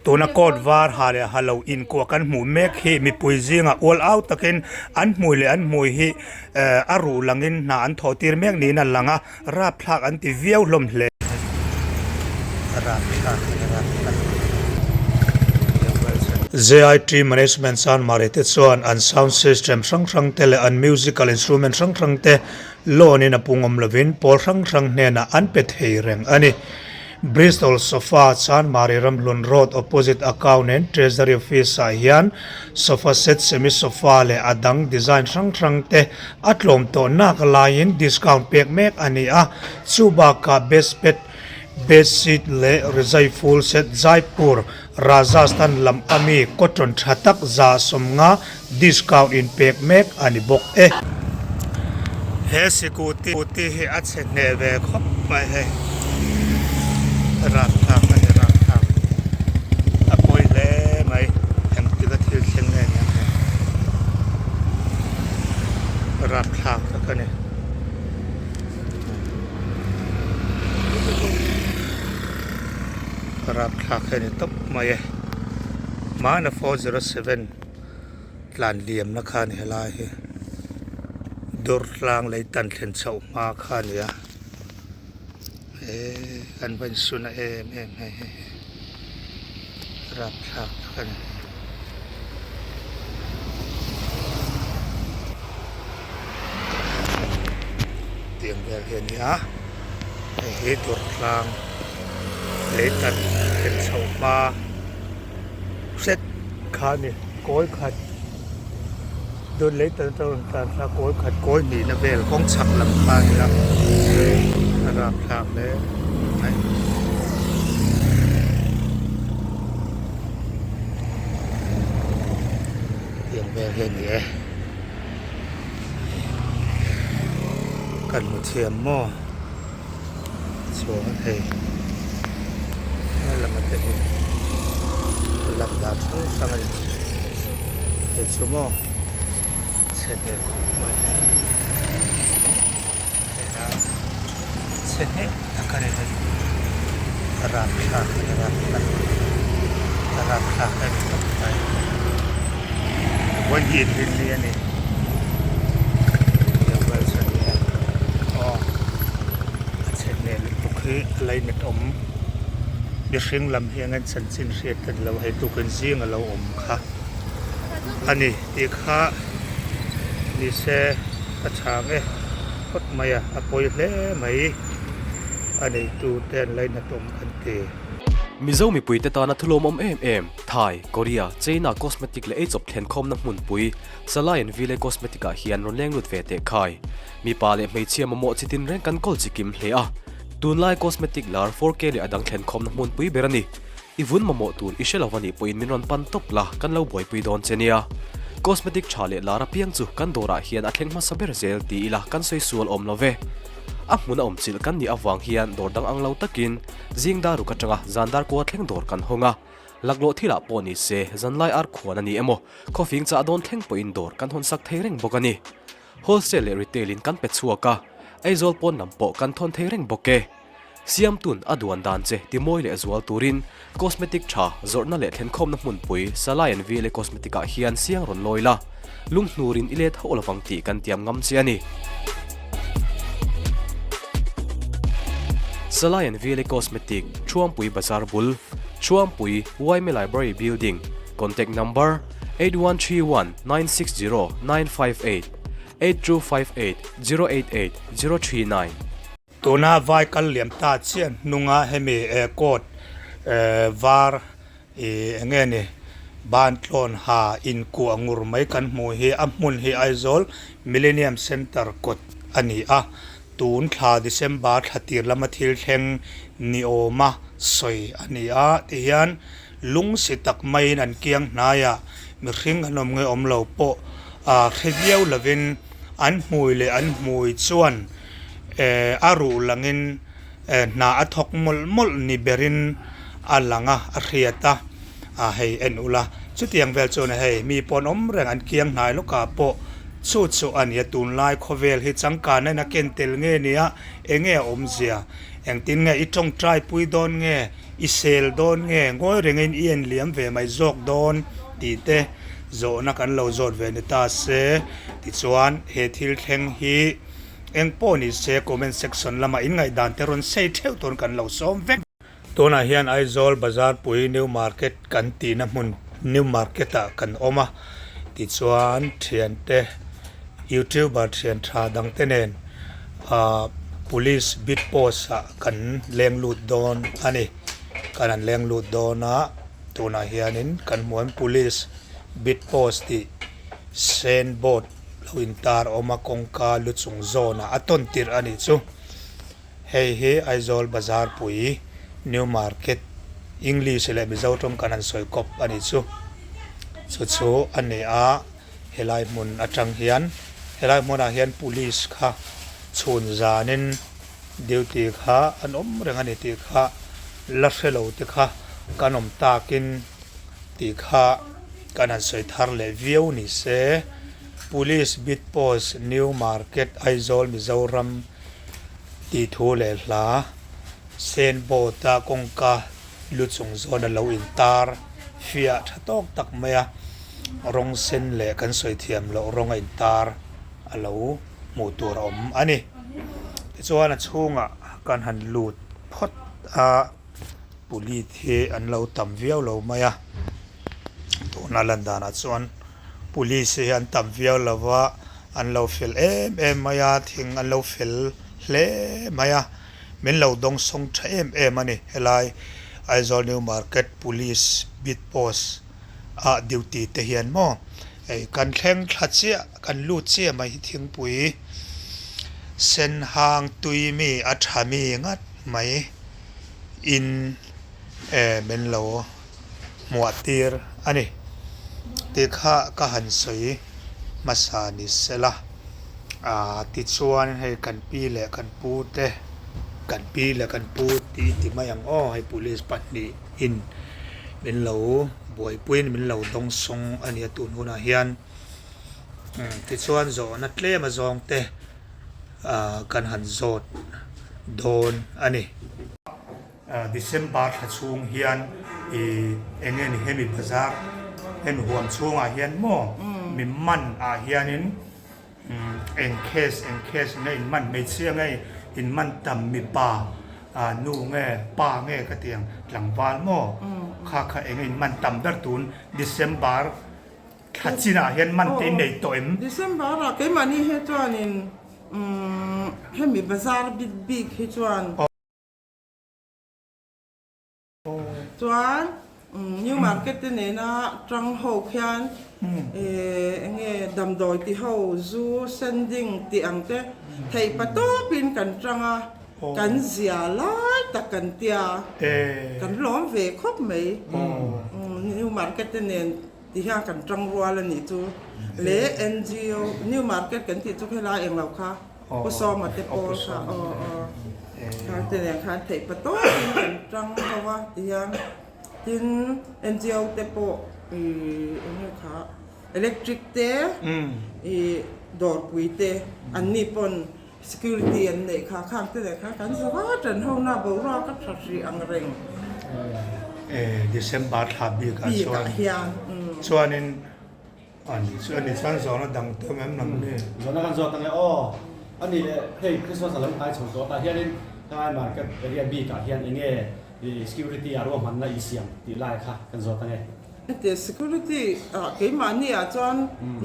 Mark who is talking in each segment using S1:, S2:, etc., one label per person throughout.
S1: Tuna coat var ha leh ha lo inkuah kan hmuh mek hi mipui zingah ual au takin an hmui leh an hmui hi eh a ruh langin hna an thawh tir mek niin a lang a, rapthlak an ti viau hlawm hle. JIT Management Chanmari te chuan an sound system hrang hrang te leh an musical instrument hrang hrang te loan in a pung awm lovin pawl hrang hrang hnenah an pe thei reng a ni. Bristol Sofa Chanmari Ramhlun Road opposite Account and Treasury Office ah hian sofa set, semi sofa leh a dang design hrang hrang te a tlawm tawh nak laiin discount pek mek a ni a, chu bakah bedspet, bedsheet leh rizai full set Jaipur, Rajasthan lam ami cotton tha tak 150 discount in pek mek a ni bawk e. He sikuti hi a chhe hneh ve khawp mai hei rapthlak a ni rapthlak a pawi hle mai engtik a thil thleng nge niang hei rapthlak tak a ni. Rapthlak hi a ni tawp mai e hmana 407. Tlan liamna kha a ni helai hi dawr tlang lei tan thlen chhoh hma kha a ni a eee an va insun a em em hei hei rapthlak tak a ni. Tiang vel hi a ni a hei hi dawr tlang lei tan thlen chhoh hma. Hret kha a ni kawi khat dawt lei tan atang rawn tlan thla kawi khat kawi hnihna vel kawng chhak lam kha a ni a a rapthlak hle mai. Tiang vel hi a ni e kan hmu thiam maw. Chuan hei helam te hi lam dan hrang hrang a ni hei chu maw chhe hmel khawp mai hei a chhe hneh tak a ni hei rapthlak a ni rapthlak rapthlak a ni khawp mai vawiin rinni a ni. A chhe hmel lutuk hi a lainat awm mihring lam hi eng an chanchin hriat ka ni lo hei tukin zing a lo awm kha a ni tih kha ni se ka chhang e phawt mai a a pawi hle mai a neitu te an lainat awm kan ti.
S2: Mizo mipuite tana thulawmawm em em, Thai, Korea, China cosmetic leh eichawp thlenkhawmna hmunpui Salai and Ville Cosmetic ah hian rawn leng lut ve teh khai. Mipa leh hmeichhia mamawh chi tin reng kan kawl chi kim hle a. Tunlai cosmetic lar 4K leh a dang thlen khawmna hmunpui ber a ni. I vun mamawh tur i hre lo a nih pawhin min rawn pan tawp la, kan lo buaipui dawn che nia. Cosmetic tha leh lar apiang chu kan dawrah hian a thleng hmasa ber zel ti ila kan sawi sual awm lo ve. A hmun a awm chilh kan nih avang hian dawr dang ang lo takin zing dar ruk atanga zan dar kua thleng dawr kan hawng a. Laklawh thilah pawh ni se, zanlai ar khuan a ni emaw, khawfing chah dawn thleng pawhin dawr kan hawn sak thei reng bawk a ni. Wholesale leh retail in kan pe chhuak a, Aizawl pawn lam pawh kan thawn thei reng bawk e. Siamtun a duan dan che timawi leh zual turin cosmetic tha zawrhna leh thlenkhawmna hmunpui Salai and VLA Cosmetic ah hian siang rawn lawi la, lunghnurin i let hauh lovang tih kan tiam ngam che a ni. Salai and VLA Cosmetic, Thuampui Bazar bul. Chuampui Yma Library Building, Contact Number, 8131 960 958, 8258 088 039.
S1: Tuna vai kal liam ta chiah hnunga hemi coat var ih eng nge ni ban tlawn ha inkuah ngur mai kan hmuh hi a hmun hi Aizawl Millennium Centre kawt a ni a. Tun thla December thla tir lama thil thleng ni awma sawi a ni a, tihian lungsi tak maiin an kiang hnaiah mihring an awm nge awm lo pawh hre viau lovin an hmui leh an hmui chuan a ruh langin hna a thawk mawlh mawlh ni berin a lang a, a hriat a, hei en ula chutiang vel chuan hei mi pawh an awm reng an kiang hnai lawkah pawh. Chu chu a nia tunlai khawvel hi changkana in a ken tel nge nia enge a awmzia? Engtin nge i tawngtai pui dawn nge, i sel dawn nge, ngawi rengin i en liam ve mai zawk dawn tih te zawhna kan lo zawt ve ni ta se. Tichuan he thil thleng hi eng pawh ni se comment section lamah in ngaihdan te rawn sei theuh tawn kan lo sawm vek. Tunah hian Aizawl Bazar pui New Market kan tihna hmun New Market ah kan awm a, tichuan thiante YouTuber thian tha dangte nen ah Police beat post ah kan leng lut dawn a ni. Kan han leng lut dawn a, tunah hianin kan hmuh ang Police beat post tih sen board lo intar a awm a, kawngka lu chung zawnah a tawn tirh a nih chu. Hei hi Aizawl Bazar pui New Market English leh Mizo tawng kan han sawi kawp a nih chu. Chu chu a ni a, helai hmun atang hian helai hmunah hian police kha chhun zanin duty kha an awm reng a ni tih kha la hre lo te kha kan awm takin tih kha kan han sawi thar leh viau ni se. Police Beat Post New Market Aizawl Mizoram. Tih thu leh hla sen board a kawngka lu chung zawn a lo intar fiah tha tawk tak mai a, rawng sen leh kan sawi thiam loh rawng a intar a lo hmuh tur a awm a ni. Tichuan a chhungah kan han lut phawt a, pulit hi an lo tam viau lo mai a, tuna lan danah chuan police hi an tam viau lo va. An lo fel em em mai a, thing an lo fel hle mai a, min lo dawngsawng tha em em a ni. Helai Aizawl New Market Police Beat Post ah duty te hian maw hei kan thleng thla chiah, kan lut chiah mai hi thingpui sen hang tui mi a tha mi ngat mai in eh min lo. hmuah tir a ni tih kha ka han sawi hmasa ni sela ah tichuan hei kan pi leh kan pu te kan pi leh kan pu tih ti mai ang aw hei police pahnihin min lo buaipuiin min lo dawngsawng a nia tun hunah hian tichuan zawhna tlem a zawng te ah kan han zawt dawn a ni. December thla chhung hian i eng nge ni hemi bazar hemi huam chhungah hian maw mi man ah hianin eng case eng case nge in man hmeichhia nge in man tam mipa nu nge pa nge ka ti ang tlangval maw kha kha eng nge in man tam ber tun December thla chinah hian man te in nei tawh em?
S3: December ah keimahni hi chuanin hemi bazar bik bik hi chuan. Chuan New Market te nena tang ho khian eng nge damdawi ti ho zu sending tih ang te theih pa tawpin kan tang a, kan zia lai tak kan tia kan lawm ve khawp mai. New Market te nen ti hian kan tang rual a nih chu le NGO New Market kan tih chu helai englo kha. Pu Sawma te pawl kha aw aw khang te nen khan theih pa tawkin kan tang ho a ti hian tin NGO te pawh ih eng nge kha electric te ih dawrpui te an ni pawn security an neih kha khang te nen khan kan za va tan ho na boruak a tha hrih ang reng.
S1: December thla bikah chuan chuanin Ani chu ani chuan zawhna dang te awm em lam ni?
S2: Zawhna kan zawt ang e aw. Ani leh hei Christmas a lo hnai chho tawh tah hianin helai market area bikah hian eng nge security a ruahmanna i siam tih lai kha kan zawt ang e.
S3: Heti security ah keimahni ah chuan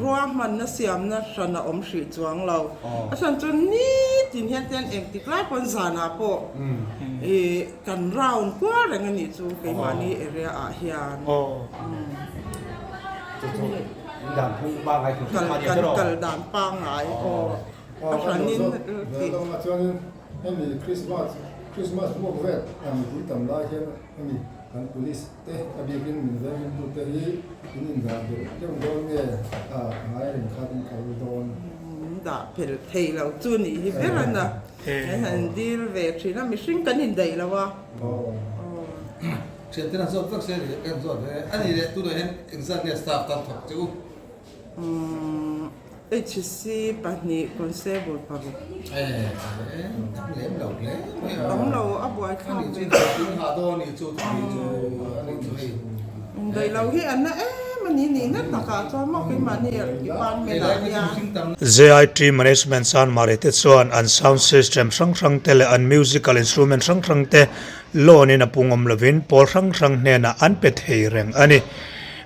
S3: ruahmanna siamna hran a awm hrih chuang lo. A chhan chu nitin hian ten engtik lai pawn zanah pawh ih kan round kual reng a nih chu keimahni area ah hian. Kan kal dan pangngai aw a hranin
S4: tih. Chuanin hemi Christmas Christmas vuak vel mipui tam lai hian hemi kan police te a bikin min vengin tute hi in indah belh deuh dawn nge a ngai reng khan in kal dawn.
S3: Min dah phelh thei lo chu nih hi ber a na kan han dil ve thin a mihring kan indaih lo a.
S5: Thianten an zawt vek se ni kan zawt ve a ni leh tunah hian engzat nge staff tan thawk che u?
S3: Umm. HC pahnih Constable paruk. Tam lo a buaithlak ve. Indaih lo hi an na em a ni nihna takah chuan maw keimahni department ah hian.
S1: JIT Management Chanmari te chuan an sound system hrang hrang te leh an musical instrument hrang hrang te loan in a pung awm lovin pawl hrang hrang hnenah an pe thei reng a ni.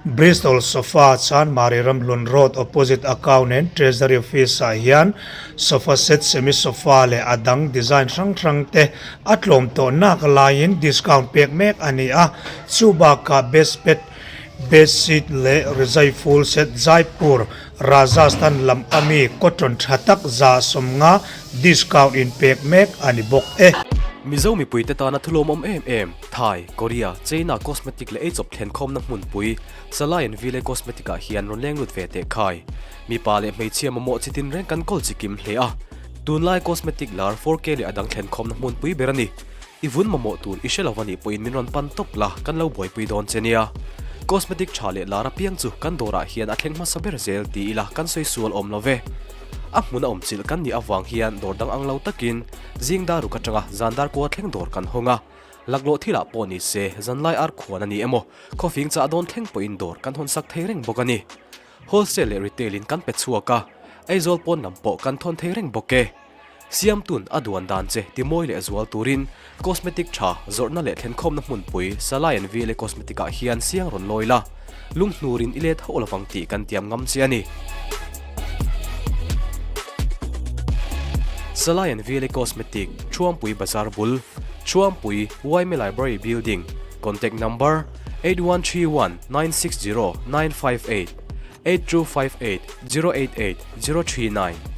S1: Bristol Sofa Chanmari Ramhlun Road opposite Account and Treasury Office ah hian sofa set, semi sofa leh a dang design hrang hrang te a tlawm tawh nak laiin discount pek mek a ni a, chu bakah best bed, bed sheet leh rizai full set Jaipur, Rajasthan lam ami cotton tha tak 150 discount in pek mek a ni bawk e.
S2: Mizo mipuite tana thulawmawm em em. Thai, Korea, China cosmetic leh eichawp thlenkhawmna hmunpui Salai and Ville Cosmetic ah hian rawn leng lut ve teh khai. Mipa leh hmeichhia mamawh chi tin reng kan kawl chi kim hle a. Tunlai cosmetic lar 4K leh a dang thlenkhawmna hmunpui ber a ni. I vun mamawh tur i hre lo a nih pawhin min rawn pan tawp la, kan lo buaipui dawn che nia. Cosmetic tha leh lar apiang chu kan dawrah hian a thleng hmasa ber zel ti ila kan sawi sual awm lo ve. A hmun a awm chilh kan nih avang hian dawr dang ang lo takin zing dar ruk atanga zan dar kua thleng dawr kan hawng a. Laklawh thilah pawh ni se, zanlai ar khuan a ni emaw, khawfing chah dawn thleng pawhin dawr kan hawn sak thei reng bawk a ni. Wholesale leh retail in kan pe chhuak a, Aizawl pawn lam pawh kan thawn thei reng bawk e. Siamtun a duan dan che timawi leh zual turin cosmetic tha zawrhna leh thlenkhawmna hmunpui Salai and VLA Cosmetic ah hian siang rawn lawi la, lunghnurin i let hauh lovang tih kan tiam ngam che a ni. Salai and VLA Cosmetic, Thuampui Bazar bul, Thuampui YMA Library Building, Contact Number, 8131 960 958, 8258 088 039.